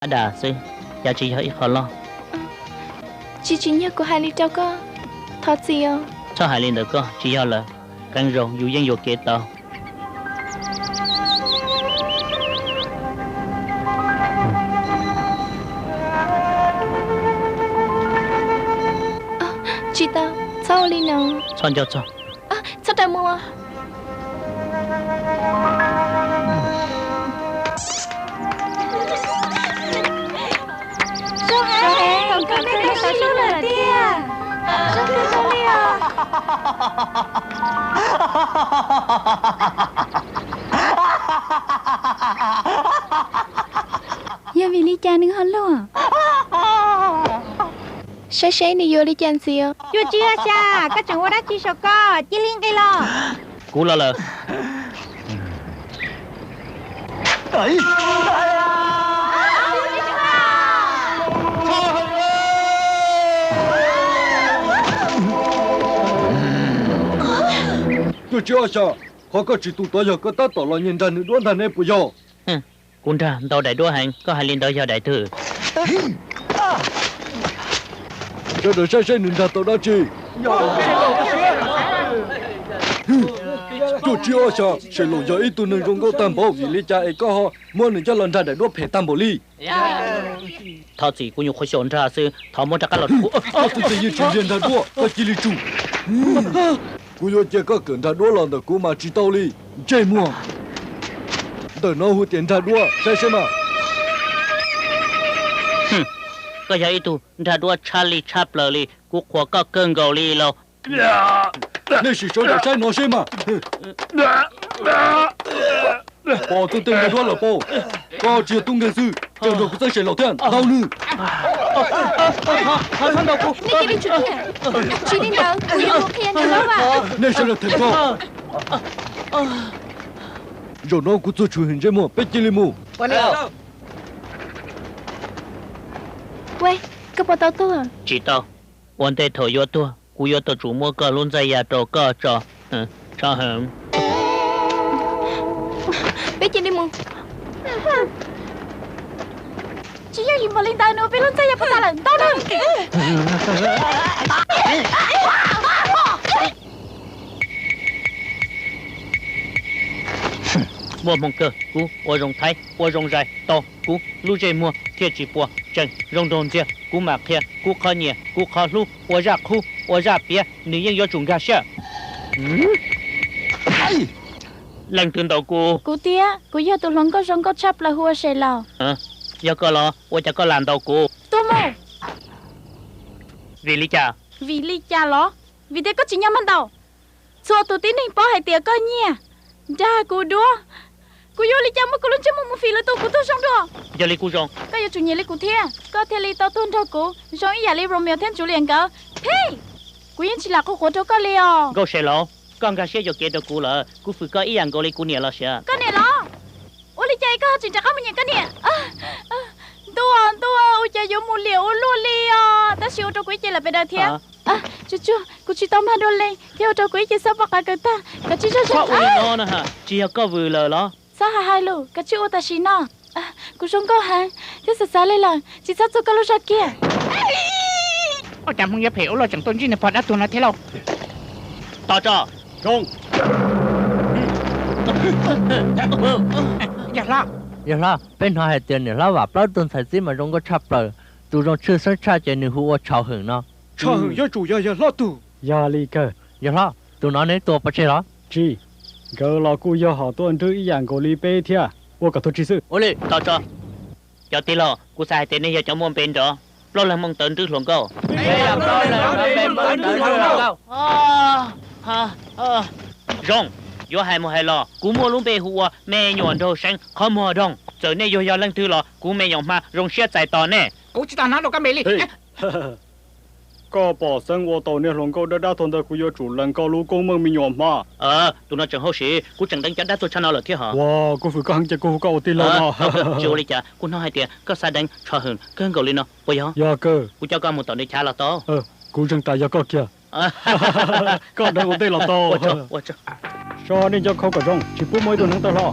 Ab dam xwb, cas tsis yog ib qho loj. Tsis tsim nyog kuv hais li rau koj, thov txim os. Txhob hais li ntawd koj, tsis yog lawm, qee zaus yus yeej yuam kev tau. Tsis tau, txhob ua li no. Txhob nco txog. Txhob raws mus. Yog vim li cas nws ho luag? Saib seb nws yuav li cas ntxiv. Yuav tsis ua xya, koj tseem ua dab tsi saum koj, cia li nqis los. Kuv los lawm. Yuav tsis ua xya, qhov koj tsis tu tod yog koj tab tom los nyiag nrag nws duab ntag ne puas yog? Kuv nrag ntau daim duab heev, koj hais li ntawd yog daim twg? Sawv daws saib seb nws nrag tau dab tsi. Yuav tsis ua xya, Seem Laus yog ib tug neeg zoo nkauj tag npaum, vim li cas es koj ho muab nws coj los nrag daim duab phem tag npaum li? Thov txim, kuv nyuam qhuav xyaum nrag xwb, thov muab rov qab los rau kuv. Koj tus ntxim yeej tsis yog nrag duab, koj cia li tsum. Kuv yuav cia koj kawm nrag duab los ntawm kuv mas tsis tau li. Ntsej muag, ntawm no hu tias nrag duab, saib seb mas. Koj yog ib tug nrag duab tshaj li tshaj plaws li, kuv qhuas koj kawg nkaus li lauj. Nej sim sawv daws saib no seb mas. Pom tus twg nrag duab lawm pob? Koj tsis yog tub nkeeg xwb, tseem nrog kuv txeeb Seem Laus thiab, ntaus nws. Nej cia li tsum thiab. Tsis li ntawd, kuv yuav mus qhia nrag duab vam. Nej sawv daws them ko. Zaum no kuv txuag tshwm sim ntsej muag, peb cia li mus. Koj puas tau tuag? Tsis tau. Ua ntej thaum yuav tuag, kuv yuav tau tsum muab koj lub ntxaj ya rau koj tso. Tso heev. Peb cia li mus. Tsis yooj yim npaum li ntawd, nws ua peb lub ntxaj ya puag ta lawm, ntaus nws. Muaj hmoo kawg, kuv ua zoo thaib, ua zoo zais, tos kuv lub ntsej muag thiaj tsis puas, tseem zoo nraug ntxiag, kuv mam qhia kuv qhov nyiam, kuv qhov hlub, ua zaj qhub, ua zaj piav, nws yeej yuav tsum nkag siab. Leej twg ntaus kuv? Kuv thiab, kuv yog tus hluas nkauj zoo nkauj tshaj plaws hu ua Seem Laus. Yog koj los, ua cas koj lam ntaus kuv? Tuag mus. Vim li cas? Vim li cas los? Vim tias koj tsim nyog mag ntaus. Txhua tus tib neeg paub hais tias koj nyiag, nrag kuv duab. Kuv yuav ua li cas muab kuv lub ntsej muag mus fim lwm tus kuv tuag zoo dua? Yog li kuv zoo, koj yuav tsum nyiam li kuv thiab, koj thiaj li tau tuag nrog kuv zoo ib yam li Romeo thiab Juliet nkawd. Phij! Kuv yeej tsis lam qhuas qhuav rau koj li os. Nkauj Seem Laus, koj nkag siab yuam kev rau kuv lawm, kuv fwm koj ib yam nkaus li kuv niam los siav. Koj niam los? Ua li cas koj ho tseem rov qab mus nyiam koj niam? Ntuj, ntuj, ua cas yuav mus liam ua luaj li os, tab sis ua rau kuv ib ce lawm pes daws thiab. Tsuag tsuag, kuv tsis tau mag dua li thiab, ua rau kuv ib ce xob poj qav kawg tag, koj tsis zog zog. Ua li no na, tsis yog koj vwm lawm los? Txhob hais hais lus, koj tsis ua tam sim no. Kuv zoo nkauj heev thiab xav xav li lawm, tsis txhob txuag koj lub zog kiag. Ua cas Hmoob yuav phem ua luaj tseem tuaj ntsib niag pog dab tuag no thiab lauj? Tos tso. Yawg hlob, peb hnov hais tias niam hlob Vam plaub tug ntxhais txib mas zoo nkauj tshaj plaws, tus zoo tshwj xeeb tshaj ces nws hu ua Tshauv Hwm no. Tshauv Hwm yuav tsum yog yawg hlob tug. Yog li kawg. Yawg hlob, tus no neb tua pov tseg los? Tsis, nkawd los kuj yog hom tuaj nrwb ib yam nkaus li peb thiab, ua kom tuag tsis xwb. Ua li, tos tso. Cov tij laug, kuv xav hais tias nej yog cov muaj npe nrov, plaub leeg mooj tawv nrwb hluas nkauj. Zoo, yuav hais mus hais los, kuv muaj lub npe hu ua me nyuam nraug seev qhov muag doog. Txawm nej yuav yog leej twg los kuv me nyuam hma zoo siab txais tos nej. Kuv tsis tau hnov dua koj npe li. Koj pom xeeb ua tau niag hluas nkauj dab dab tuag ntawd, kuv yuav tsum lees koj lub koob meej me nyuam hma. Tus no tseem hauj sim, kuv tseem deev cov dab tuag tshaj no lawm thiab hos. Ua, kuv fwm koj heev ces kuv hu koj ua tij laug no. Tsis ua li cas, kuv hnov hais tias koj xav deev Tshauv Hwm kawg nkaus li no puas yog? Yog kawg. Kuv coj koj mus tom nws chav los tau. Kuv ntseeg tas yog koj kiag. Koj deev ua ntej los tau. So nej nco khau kom zoo, tsis pub muaj ib tug neev taw hlo.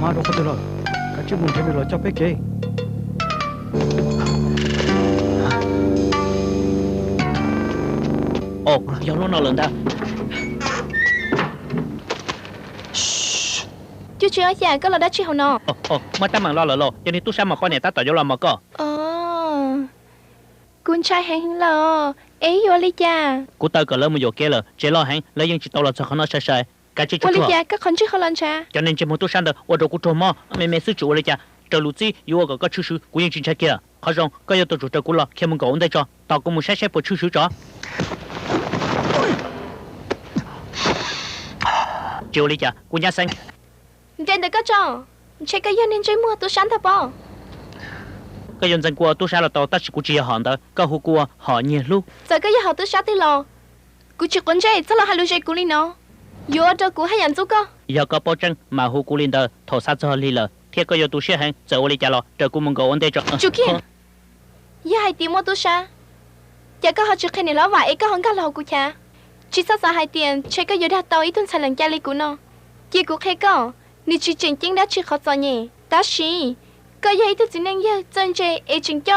Hmab rau qhov twg lawm? Kav tsij mus nrhiav nws los coj peb kev. Yog lub no lawm ntag. Cuj tsi, ob xya, koj los dab tsi hauv no? Muaj teeb meem los lawm los? Yog niag tub sab mos poj niam tab tom yuav los mos koj. Kuv ntshai heev lawm, es yuav ua li cas? Kuv taw kom lawv mus yuam kev lawm, tsev loj heev, lawv yeej tsis tau los txog qhov no sai sai. Kav tsij ua li cas koj qhov ntsej ho los ntshav? Cov neeg ntsej muag tub sab ntawd ua rau kuv raug mob, me me xwb tsis ua li cas, raws lus txib yuav ua kom koj tshwj xwm, kuv yeej tsis ntshai kiag. Qhov zoo koj yuav tau tsum raws kuv los khiav mus nkaum ua ntej tso, tos kuv mus saib seb puas tshwj xwm tso. Tsis ua li cas, kuv nyab xeeb. Nres ntawm koj tso, ntshe koj yog niag ntsej muag tub sab ntag pob. Koj yuav ntxeev kuv ua tub sab los tau, tab sis kuv tsis yog hom ntawd, koj hu kuv ua hom nyiag hlub. Txawm koj yog hom tub sab twg los, kuv tsis quav ntsej txhob los hais lus zes kuv li no, yuav ua rau kuv haj yam ntxub koj. Yog koj paub tseeb mas hu kuv li ntawd thaum xav txog Lig lawm, thiab koj yuav tu siab heev, txawm ua li cas los raws kuv mus nkaum ua ntej tso. Tsum kiag, yog hais tias muaj tub sab, cas koj ho tsis qhia niam hlob Vam es koj ho nkag los hauv kuv chav? Tsis txhob xav hais tias ntshe koj yuav dag tau ib tug ntxhais lees cai li kuv no. Cia kuv qhia koj, nws tsis tseem ceeb dab tsi qhov txom nyem, tab sis koj yog ib tug txiv neej yawg txawj ntse es tseem coj